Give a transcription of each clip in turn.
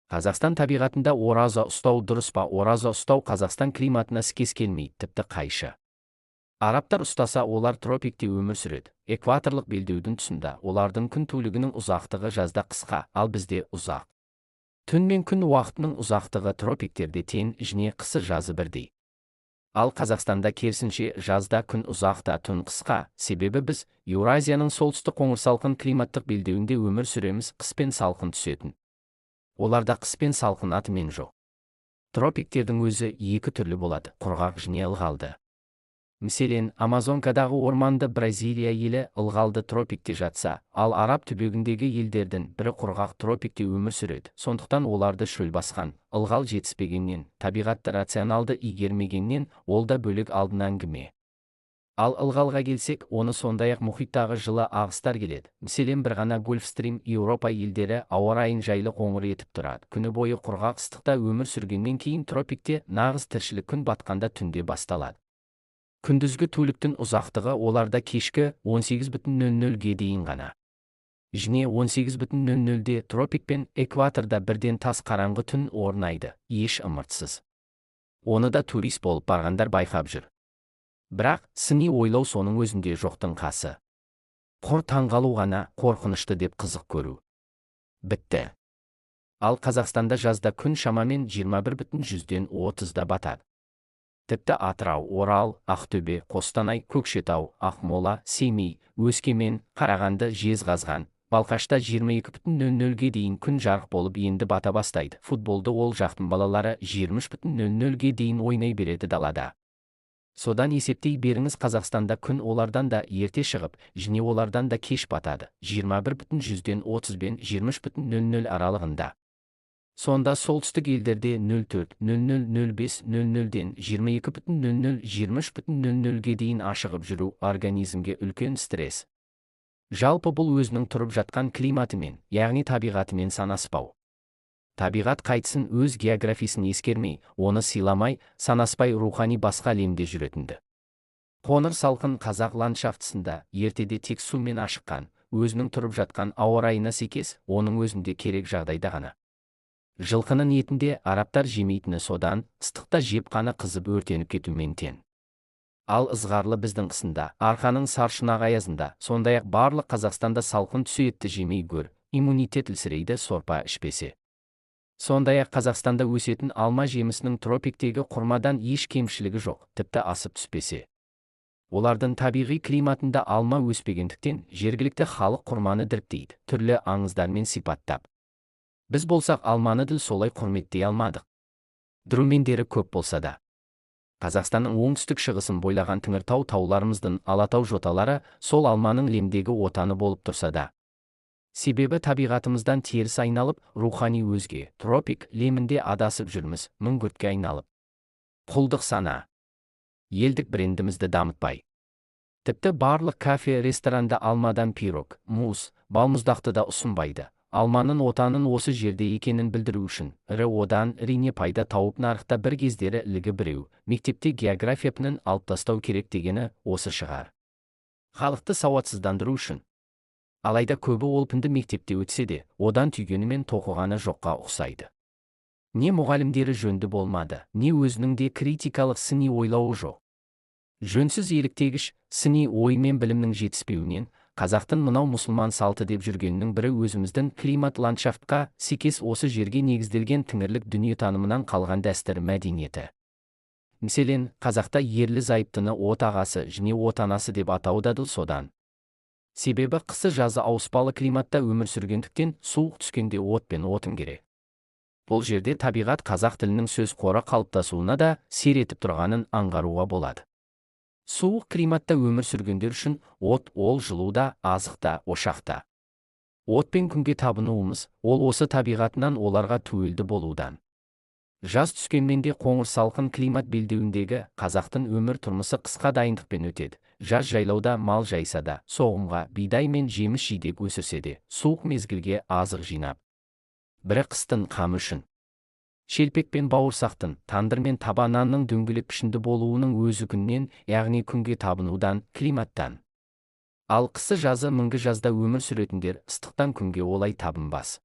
Қазақстан табиғатында ораза ұстау дұрыс па? Ораза ұстау Қазақстан климатына сәйкес келмейді, тіпті қайшы. Арабтар ұстаса, олар тропикте өмір сүреді. Экваторлық белдеудің тұсында олардың күн тулігінің ұзақтығы жазда қысқа, ал бізде ұзақ. Түн мен күн уақытының ұзақтығы тропиктерде тең және қысы жазы бірдей. Ал Қазақстанда керісінше, жазда күн ұзақ та, түн қысқа, себебі біз Еуразияның солтүстік қоңырсалқын климаттық белдеуінде өмір сүреміз, қыс пен салқын түсетін. Оларда қыс пен салқын атымен жоқ. Тропиктердің өзі екі түрлі болады: құрғақ және ылғалды. Мәселен, Амазонкадағы орманды Бразилия елі ылғалды тропикте жатса, ал Араб түбегіндегі елдердің бірі құрғақ тропикте өмір сүреді. Сондықтан оларды шөл басқан, ылғал жетіспегеннен, табиғатты рационалды игермегеннен, ол да бөлек алдын әңгіме. Ал ылғалға келсек, оны сондай-ақ мұхиттағы жылы ағыстар келеді. Мәселен, бір ғана Гольфстрим Еуропа елдері ауа райын жайлы қоңыр етіп тұрады. Күні бойы құрғақ ыстықта өмір сүргеннен кейін тропикте нағыз тіршілік күн батқанда түнде басталады. Күндізгі туліктің ұзақтығы оларда кешкі 18.00-ге дейін ғана. Және 18.00-де тропик пен экваторда бірден тас қараңғы түн орнайды, еш ымыртсыз. Оны да турист болып барғандар байқап жүр. Бірақ сыни ойлау соның өзінде жоқтың қасы. Құр таңғалу ғана, қорқынышты деп қызық көру. Бітті. Ал Қазақстанда жазда күн шамамен 21.30-да батады. Тіпті Атырау, Орал, Ақтөбе, Қостанай, Көкшетау, Ақмола, Семей, Өскемен, Қарағанды, Жезқазған, Балқашта 22.00-ге дейін күн жарық болып енді бата бастайды. Футболды ол жақтың балалары 23.00-ге дейін ойнай береді далада. Содан есептей беріңіз, Қазақстанда күн олардан да ерте шығып, және олардан да кеш батады. 21.30 бен 23.00 аралығында. Сонда солтүстік елдерде 04.00-05.00-ден 22.00-23.00-ге дейін ашығып жүру организмге үлкен стресс. Жалпы бұл өзінің тұрып жатқан климатымен, яғни табиғатымен санаспау. Табиғат қайтсын өз географиясын ескермей, оны сыйламай, санаспай рухани басқа әлемде жүретінді. Қоңыр салқын қазақ ландшафтысында ертеде тек сумен ашыққан, өзінің тұрып жатқан ауа райына сәйкес, оның өзінде керек жағдайда ғана. Жылқының етінде арабтар жемейтіні содан, ыстықта жеп қаны қызып өртеніп кетумен тең. Ал ызғарлы біздің қысында, арқаның саршұнақ аязында, сондай-ақ барлық Қазақстанда салқын түсі етті жемей көр, иммунитет әлсірейді сорпа ішпесе. Сондай-ақ Қазақстанда өсетін алма жемісінің тропиктегі құрмадан еш кемшілігі жоқ, тіпті асып түспесе. Олардың табиғи климатында алма өспегендіктен жергілікті халық құрманы діріптейді, түрлі аңыздармен сипаттап. Біз болсақ алманы діл солай құрметтей алмадық. Дәрумендері көп болса да. Қазақстанның оңтүстік шығысын бойлаған Тіңіртау тауларымыздың Алатау жоталары сол алманың лемдегі отаны болып тұрса да. Себебі табиғатымыздан теріс айналып, рухани өзге, тропик лемінде адасып жүрміз, мүңгіртке айналып. Құлдық сана. Елдік брендімізді дамытпай. Тіпті барлық кафе, ресторанда алмадан пирог, мусс, балмұздақты да ұсынбайды. Алманың отанын осы жерде екенін білдіру үшін, ірі одан рине пайда тауып нарықта бір кездері ілігі біреу, мектепте география пәнін алып тастау керек дегені осы шығар. Халықты сауатсыздандыру үшін. Алайда көбі ол пінді мектепте өтсе де, одан түйгенімен тоқығаны жоққа ұқсайды. Не мұғалімдері жөнді болмады, не өзінің де критикалық сыни ойлауы жоқ. Жөнсіз еліктегіш, сыни ой мен білімнің жетіспеуінен, қазақтың мынау мұсылман салты деп жүргенінің бірі өзіміздің климат ландшафтқа сәйкес осы жерге негізделген тіңірлік дүниетанымынан қалған дәстүр мәдениеті. Мәселен, қазақта ерлі зайыптыны от ағасы және от анасы деп атау да діл содан. Себебі қысы жазы ауыспалы климатта өмір сүргендіктен суық түскенде от пен отын керек. Бұл жерде табиғат қазақ тілінің сөз қоры қалыптасуына да сер етіп тұрғанын аңғаруға болады. Суық климатта өмір сүргендер үшін от ол жылуда, азықта, ошақта. От пен күнге табынуымыз, ол осы табиғатынан оларға түелді болудан. Жаз түскенмен де қоңыр салқын климат белдеуіндегі қазақтың өмір тұрмысы қысқа дайындықпен өтеді. Жаз жайлауда мал жайса да, соғымға, бидай мен жеміс жидек өсірсе де, суық мезгілге азық жинап. Бірі қыстың қамы үшін. Шелпек пен бауырсақтың, тандыр мен таба нанның дөңгелек пішінді болуының өзі күннен, яғни күнге табынудан, климаттан. Ал қысы жазы мыңғы жазда өмір сүретіндер ыстықтан күнге олай табынбас.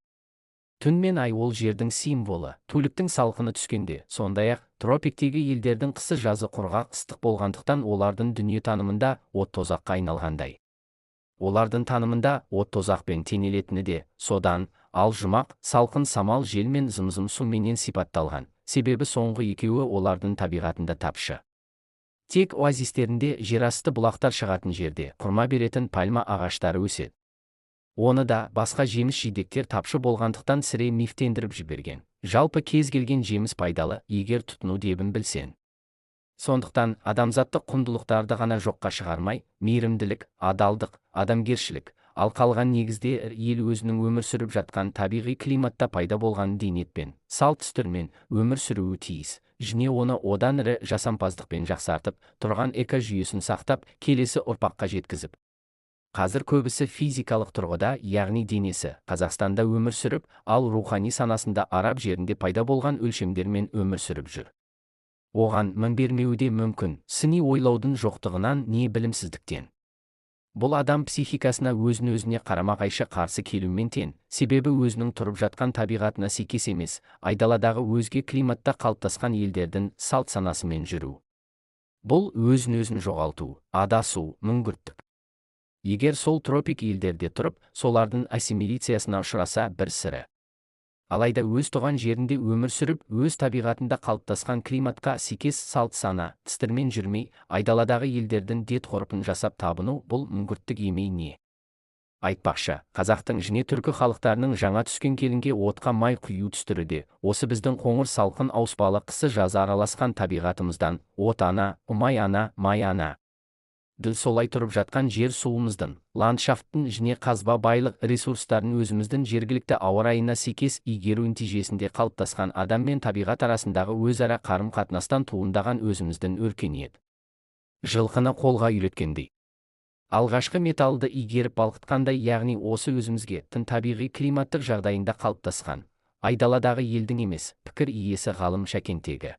Түн мен ай ол жердің символы, түліктің салқыны түскенде, сондай-ақ тропиктегі елдердің қысы жазы құрғақ ыстық болғандықтан олардың дүниетанымында от тозаққа айналғандай. Олардың танымында от тозақпен теңелетіні де содан, ал жұмақ, салқын самал жел мен зымзым суменен сипатталған, себебі соңғы екеуі олардың табиғатында тапшы. Тек оазистерінде жерасты бұлақтар шығатын жерде құрма беретін пальма ағаштары өседі. Оны да басқа жеміс-жидектер тапшы болғандықтан сіре мифтендіріп жіберген. Жалпы кез келген жеміс пайдалы, егер тұтыну дебін білсең. Сондықтан адамзаттық құндылықтарды ғана жоққа шығармай, мейірімділік, адалдық, адамгершілік, ал қалған негізде ел өзінің өмір сүріп жатқан табиғи климатта пайда болған динетпен, салт-дәстүрмен өмір сүруі тиіс, және оны одан ірі жасампаздықпен жақсартып, тұрған экожүйесін сақтап, келесі ұрпаққа жеткізіп. Қазір көбісі физикалық тұрғыда, яғни денесі, Қазақстанда өмір сүріп, ал рухани санасында араб жерінде пайда болған өлшемдермен өмір сүріп жүр. Оған мін бермеуі де мүмкін, сыни ойлаудың жоқтығынан не білімсіздіктен. Бұл адам психикасына өзін-өзіне қарама-қайшы қарсы келумен тең, себебі өзінің тұрып жатқан табиғатына сәйкес емес, айдаладағы өзге климатта қалыптасқан елдердің салт санасымен жүру. Бұл өзін-өзін жоғалту, адасу, мүңгірттік. Егер сол тропик елдерде тұрып, солардың ассимиляциясына ұшыраса бір сыры. Алайда өз туған жерінде өмір сүріп, өз табиғатында қалыптасқан климатқа сәйкес салт сана, дәстүрмен жүрмей, айдаладағы елдердің дет ғұрпын жасап табыну бұл мүңгірттік емей не? Айтпақшы, қазақтың және түркі халықтарының жаңа түскен келінге отқа май құю дәстүрі де, осы біздің қоңыр салқын ауыспалы қысы жазы араласқан табиғатымыздан, от ана, ұмай ана, май ана. Діл солай тұрып жатқан жер суымыздың, ландшафттың және қазба байлық ресурстарын өзіміздің жергілікті ауа райына сәйкес игеру нәтижесінде қалыптасқан адам мен табиғат арасындағы өзара қарым-қатынастан туындаған өзіміздің өркениет. Жылқыны қолға үйреткендей. Алғашқы металлды игеріп балқытқандай, яғни осы өзімізге тын табиғи климаттық жағдайында қалыптасқан, айдаладағы елдің емес, пікір иесі ғалым Шәкентегі.